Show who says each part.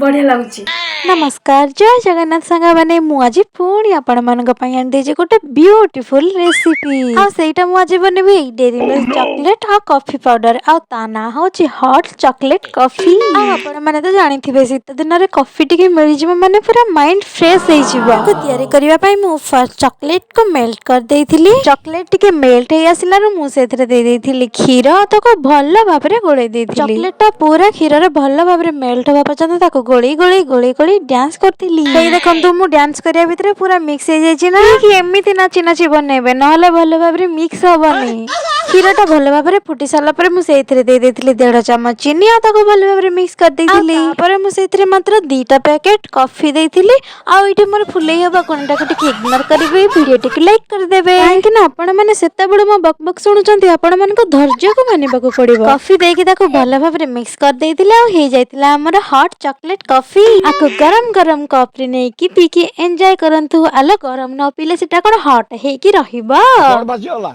Speaker 1: ବଢିଆ ଲାଗୁଛି।
Speaker 2: ନମସ୍କାର, ଜୟ ଜଗନ୍ନାଥ ସାଙ୍ଗମାନେ। ମୁଁ ଆଜି ପୁଣି ଆପଣମାନଙ୍କ ପାଇଁ ଆଣିଦେଇଛି ଗୋଟେ ବ୍ୟୁଟିଫୁଲ ରେସିପି। ଆଉ ସେଇଟା ମୁଁ ଆଜି ବନେଇବି ଏଇ ଡେରି ମିଲ୍କ ଚକୋଲେଟ୍ ଆଉ କଫି ପାଉଡର। ଆଉ ତା ନାଁ ହଉଛି ହଟ୍ ଚକୋଲେଟ୍ କଫି। ଆଉ ଆପଣମାନେ ତ ଜାଣିଥିବେ, ଶୀତ ଦିନରେ କଫି ଟିକେ ମିଳିଯିବ ମାନେ ପୁରା ମାଇଣ୍ଡ ଫ୍ରେଶ ହେଇଯିବ। ତାକୁ ତିଆରି କରିବା ପାଇଁ ମୁଁ ଫାର୍ଷ୍ଟ ଚକୋଲେଟକୁ ମେଲ୍ଟ କରିଦେଇଥିଲି। ଚକୋଲେଟ ଟିକେ ମେଲ୍ଟ ହେଇ ଆସିଲାରୁ ମୁଁ ସେଥିରେ ଦେଇ ଦେଇଥିଲି କ୍ଷୀର। ତାକୁ ଭଲ ଭାବରେ ଗୋଳେଇ ଦେଇଥିଲି। ଚକୋଲେଟଟା ପୁରା କ୍ଷୀରରେ ଭଲ ଭାବରେ ମେଲ୍ଟ ହବା ପର୍ଯ୍ୟନ୍ତ ତାକୁ ଗୋଳେଇ ଗୋଳେଇ ଗୋଳେଇ ଗୋଳେଇ ଡ୍ୟାନ୍ସ କରିଥିଲି। ଏଇ ଦେଖନ୍ତୁ, ମୁଁ ଡ୍ୟାନ୍ସ କରିବା ଭିତରେ ପୁରା ମିକ୍ସ ହେଇଯାଇଛି ନା କି? ଏମିତି ନାଚି ନାଚି ବନେଇବେ, ନହେଲେ ଭଲ ଭାବରେ ମିକ୍ସ ହବନି। କ୍ଷୀରଟା ଭଲ ଭାବରେ ଫୁଟି ସାରିଲା ପରେ ମୁଁ ସେଇଥିରେ ଦେଇ ଦେଇଥିଲି 1.5 ଚାମଚ ଚିନି ଆଉ ତାକୁ ଭଲ ଭାବରେ ମିକ୍ସ କରିଦେଇଥିଲି। ତାପରେ ମୁଁ ସେଇଥିରେ ମାତ୍ର 2ଟା ପ୍ୟାକେଟ କଫି ଦେଇଥିଲି। ଆଉ ଏଇଠି ମୋର ଫୁଲେଇ ହବା କଣଟାକୁ ଟିକେ ଇଗ୍ନୋର କରିବେ, ଭିଡିଓଟିକୁ ଲାଇକ୍ କରିଦେବେ, କାହିଁକି ନା ଆପଣମାନେ ସେତେବେଳେ ମୋ ବକ୍ ବକ୍ ଶୁଣୁଛନ୍ତି। ଆପଣମାନଙ୍କ ଧୈର୍ଯ୍ୟକୁ ମାନିବାକୁ ପଡିବ। କଫି ଦେଇକି ତାକୁ ଭଲ ଭାବରେ ମିକ୍ସ କରିଦେଇଥିଲେ ଆଉ ହେଇଯାଇଥିଲା ଆମର ହଟ୍ ଚକୋଲେଟ କଫି। ଆକୁ ଗରମ ଗରମ କପରେ ନେଇକି ପିଇକି ଏନ୍ଜୟ କରନ୍ତୁ। ଆଲୋ, ଗରମ ନ ପିଇଲେ ସେଟା କଣ ହଟ୍ ହେଇକି ରହିବ?
Speaker 3: କଣ ବାଜିଗଲା?